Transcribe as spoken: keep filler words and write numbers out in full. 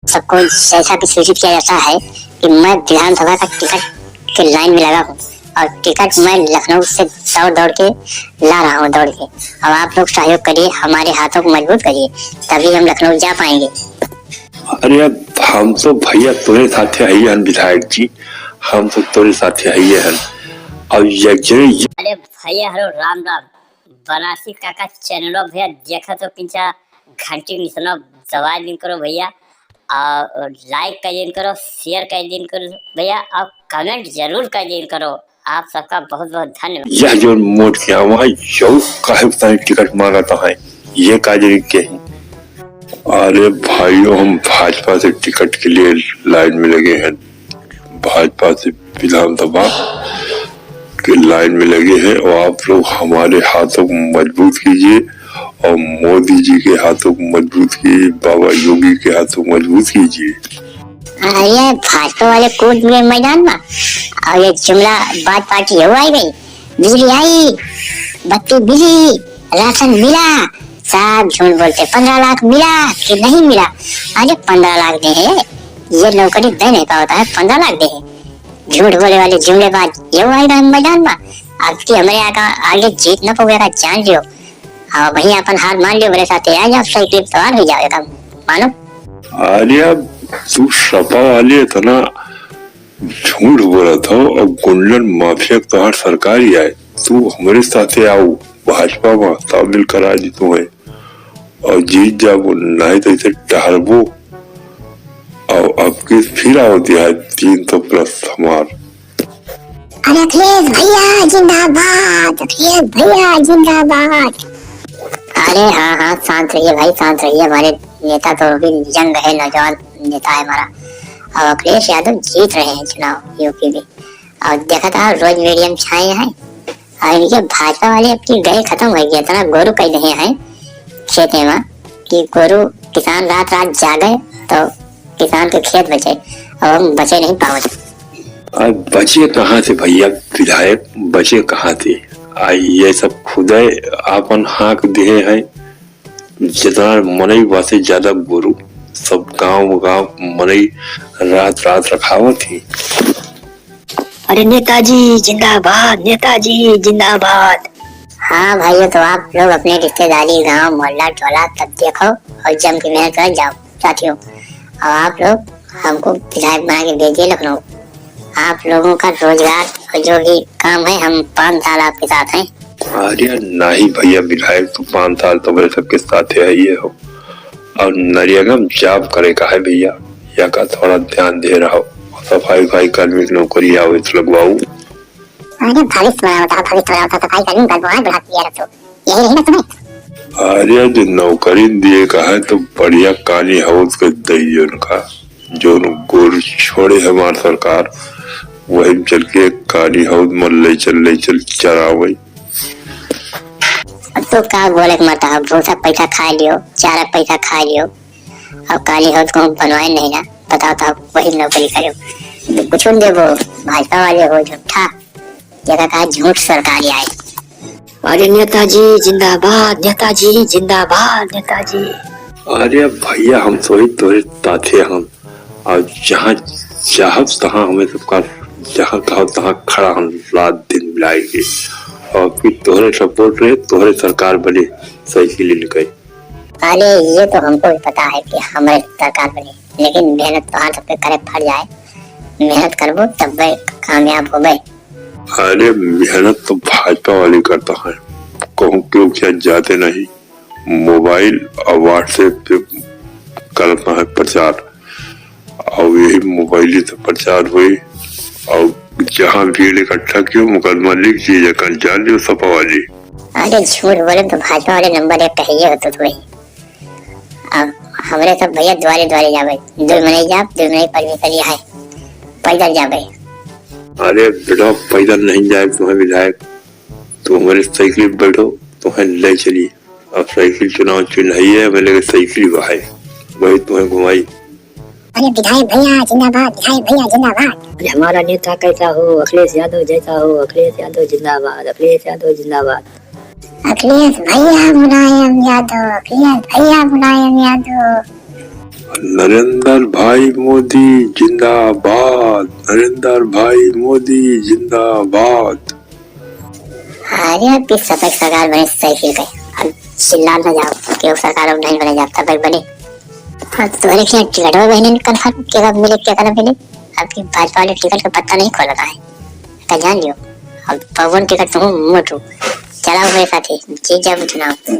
सबको जैसा कि सूचित किया जाता है कि मैं विधानसभा का टिकट के लाइन में लगा हूँ और टिकट मैं लखनऊ से दौड़ दौड़ के ला रहा हूँ, दौड़ के। अब आप लोग सहयोग करिए, हमारे हाथों को मजबूत करिए, तभी हम लखनऊ जा पाएंगे। अरे, अब हम तो भैया तोरे साथे हइये हन विधायक जी, हम तो तोरे साथे हइये हन। और ये जे अरे भैया, हेलो, राम राम। बनारसी काका चैनलो भैया देखा तो किंचा घंटी निसनो दबा दिन करो भैया, और लाइक कर दिन करो, शेयर कर दिन करो भैया, और कमेंट जरूर कर दिन करो। आप सबका बहुत बहुत धन्यवाद। यह जो मोट के आवा, यौ काहे बताएं टिकट मांगत है, ये का जरूरी के है? अरे भाइयों, हम भाजपा से टिकट के लिए लाइन में लगे हैं, भाजपा से विधानसभा के लाइन में लगे हैं, और आप लोग हमारे हाथों को मजबूत कीजिए और मोदी जी के हाथों को मजबूत कीजिए, बाबा योगी के हाथों को मजबूत कीजिए। अरे भाजपा वाले कूद गए मैदान में, और ये जुमला बाज पार्टी हो आई गई, बिजली आई, बत्ती मिली, राशन मिला, सब झूठ बोलते, पन्द्रह लाख मिला कि नहीं मिला? अरे पन्द्रह लाख दे है, ये नौकरी दे नहीं पावत है, पन्द्रह लाख दे है। झूठ बोले वाले जुमलेबाज, ये आई गए मैदान में, अब की हमरे आगा, आगे जीत न पावे का जान लियो। अब वहीं अपन हार मान लियो, मेरे साथ आ जाओ, साइकिल सवार हो जाओ, एकदम मानो। अरे अब तू सपा वाले इतना झूठ बोलत हो, अब गुंडन माफिया के तोहार सरकार ही आए, तू हमरे साथे आओ, भाजपा में शामिल करा दी तुम्हें, और जीत जाबो, नहीं तो इसे टहरबो, और अब की फिर आओ दिया तीन सौ प्लस हमार। अरे अखिलेश भैया जिंदाबाद, अखिलेश भैया जिंदाबाद। अरे हाँ, हाँ, शांत रहिए भाई, शांत रहिए। हमारे नेता तो अभी यंग है, नौजवान नेता है हमारा। और अखिलेश यादव जीत रहे हैं चुनाव यूपी में। और देखा था, रोज मीडिया में छाए हैं। और इनके भाजपा वाले अब की गए खत्म हो गए, इतना गोरू कह रहे हैं खेते में कि गोरू किसान रात रात जागे तो किसान के खेत बचे, अब हम बचे नहीं पावत। अब बचे कहाँ से भैया विधायक, बचे कहाँ से? आ ये सब खुदे आपन हाँक दिहे हैं। जितना मनई बासे ज्यादा गोरू, सब गांव गांव मनई रात रात रखावत ही। अरे नेताजी जिंदाबाद, नेताजी जिंदाबाद। हाँ भाइयों, तो आप लोग अपने रिश्तेदारी, गांव, मोहल्ला, टोला सब देखो और जम के मेहनत कर जाओ साथियों। और आप लोग हमको विधायक बना के भेजिए लखनऊ। आप लोगों का रोजगार और जो भी काम है, हम पाँच साल आपके साथ हैं। अरे नहीं भैया, विधायक तो पाँच साल तो मेरे सबके साथ है, ये हो। और नरेगा में job करे का है भैया, या का थोड़ा ध्यान दे रहा हो। सफाई उफाई कर्मी की नौकरी आवे तो लगवाऊ। अरे भविष्य बनावत है, भविष्य बनावत है, सफाई कर्मी का बहुत बढ़ा दिया रखो, यही रही ना तुम्हें। अरे जो नौकरी दिए का है तो बढ़िया कानी हौद के दइए उनका, जो गोर छोड़े हमार सरकार, वही चल के कानी हौद में ले चल, ले चल चरावे। अब तो का बोले के मत है, भूसा पैसा खा लियो, चारा पैसा खा लियो, अब काली हौद को बनवाए नहीं ना, बताओ तो वही नौकरी करो। कुछ देबो, भाजपा वाले हो झूठा, जगह का झूठ सरकारी आए। अरे नेताजी जिंदाबाद, नेताजी जिंदाबाद, नेताजी। अरे भैया, हम तो ही तोरे साथे हम, और जहाँ चाहब तहाँ हमें सबका, जहाँ कहो तहाँ खड़ा हम रात दिन मिलाएंगे। और फिर तोहरे support रहे, तोहरे सरकार बने, सही के लिए निकले। अरे, ये तो हमको भी पता है कि हमारे सरकार बने, लेकिन मेहनत तोहार सबके करे फल जाए। मेहनत करबो तब्बे कामयाब होबे। अरे, मेहनत तो भाजपा वाले करता है, कहूँ क्यों क्या जाते नहीं, mobile और WhatsApp पे करता है प्रचार, और यही mobile से प्रचार हुई, और जहाँ भीड़ इकट्ठा कियो, मुकदमा लिख दिए, जहाँ जान लियो सपा वाली। अरे झूठ बोले तो भाजपा वाले number एक कहिए हो तो वही। अब हमरे सब भैया द्वारे द्वारे जावे, दो मनई जाब, दो मनई permission लिया है, पैदल जावे। अरे बेटा, पैदल नहीं जाए तुम्हें विधायक, तू हमारे साइकिल पे बैठो, तुम्हें ले चली। अब साइकिल चुनाव चिन्ह है, हमें लगे साइकिल बा है, वही तुम्हें घुमाई। अरे विधायक भैया जिंदाबाद, विधायक भैया जिंदाबाद। अरे हमारा नेता कैसा हो, अखिलेश यादव जैसा हो, अखिलेश यादव जिंदाबाद, अखिलेश यादव जिंदाबाद। अखिलेश भैया मुलायम यादव, अखिलेश भैया मुलायम यादव। नरेंद्र भाई मोदी जिंदाबाद, नरेंद्र भाई मोदी जिंदाबाद। अरे, आपकी सपक सरकार बने सही फील करे। अब चिल्ला न जाओ कि वो सरकार अब नहीं बने, जाब तब तक बने। हाँ, तो तोहरे के टिकट में बहने confirm के कब मिले, के कब मिले? आपकी भाजपा वाले टिकट का पत्ता नहीं खोल रहा है, तो जान लियो, अब पवन टिकट तुम मोटू। चलाओ मेरे साथी, जीत जाओ चुनाव।